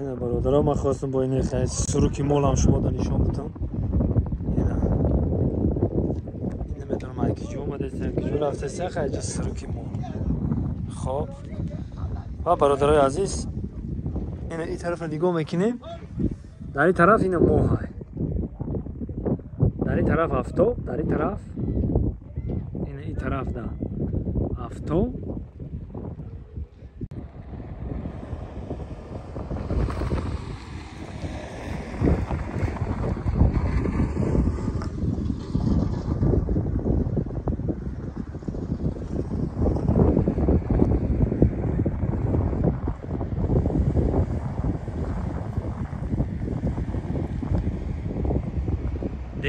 Ина бародаро, ман хостам бо ин суруки молам шумо да нишон бутам. Ина. Ин намедонам ай киҷо омадастем, киҷо рафтастем, хайҷа суруки мол. Хоб. Ва бародарои азиз, ина ин тарафа нигоҳ мекунем. Дар ин тараф ина моҳ ҳай. Дар ин тараф афтоб, дар ин тараф ина ин тараф да афтоб.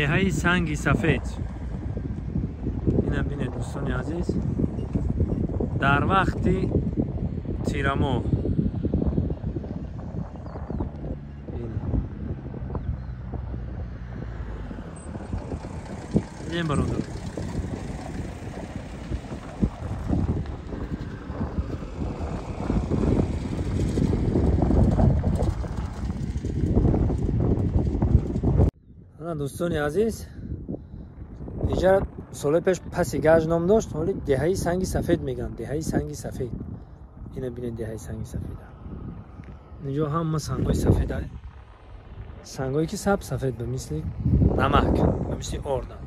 Деҳаи санги сафед. Ина бинед дӯстони азиз, дар вақти тирамоҳ. Дидем бародар. Дӯстони азиз, инҷа соли пеш паси гаҷ ном дошт, ҳоли деҳаи санги сафед мегӯянд. Деҳаи санги сафед. Ина бинед деҳаи санги сафед. Инҷо ҳама сангҳои сафед, сангҳое ки сабз сафед, ба мисли намак, ба мисли орда.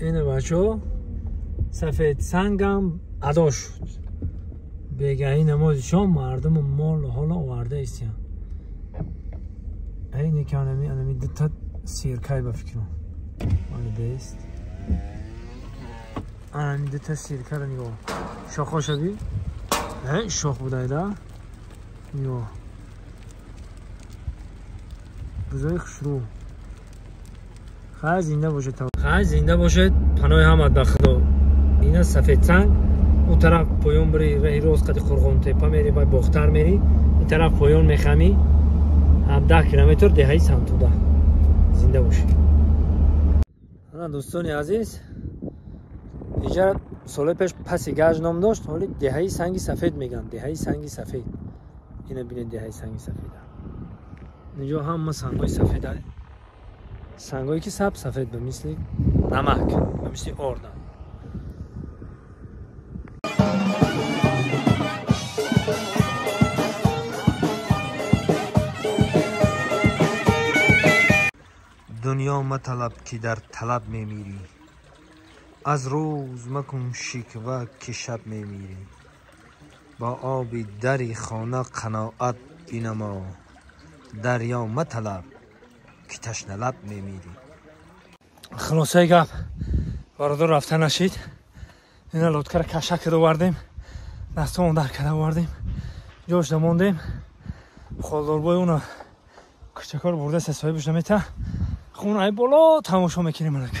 Ина бачо, сафед сангам адо шуд. Бегаҳи намози шом мардуму мол ҳоло оварда истиянд. Айне ки анами дута сиркай ба фикрам. Ани бест. Анами дута сиркаро нигоҳ. Шохоша ди? Не, шох будайда. Нигоҳ. Бузои хушрӯ. Хай зинда бошед. Хай зинда бошед, паноҳи ҳамат ба Худо. Ина сафедсанг, у тараф поён бири, раҳи рост қади Қурғонтепа мери, бай Бохтар мери, ин тараф поён мехамӣ, 17 километр деҳаи Сантуда. Зинда бошед. Ана дӯстони азиз, инҷа соли пеш паси гаҷ ном дошт, ҳоли деҳаи санги сафед мегӯянд. Деҳаи санги сафед. Ина бинед деҳаи санги сафед. Инҷо ҳама сангҳои сафед, сангҳое ки сабз сафед, ба мисли намак, ба мисли орда. Дунё маталаб ки дар талаб мемирӣ, аз рӯз макун шиква ки шаб мемирӣ. Бо оби дари хона қаноат бинамо, дарё маталаб ки ташналаб мемирӣ. Хулосаи гап бародар, рафта нашид. Ина лодкара каша када овардем, дастомон дар када овардем, ҷош намондем. Холдорбои уна кӯчакор бурда сесоҳибаш намета. Хун ай боло тамошо мекунем. Алак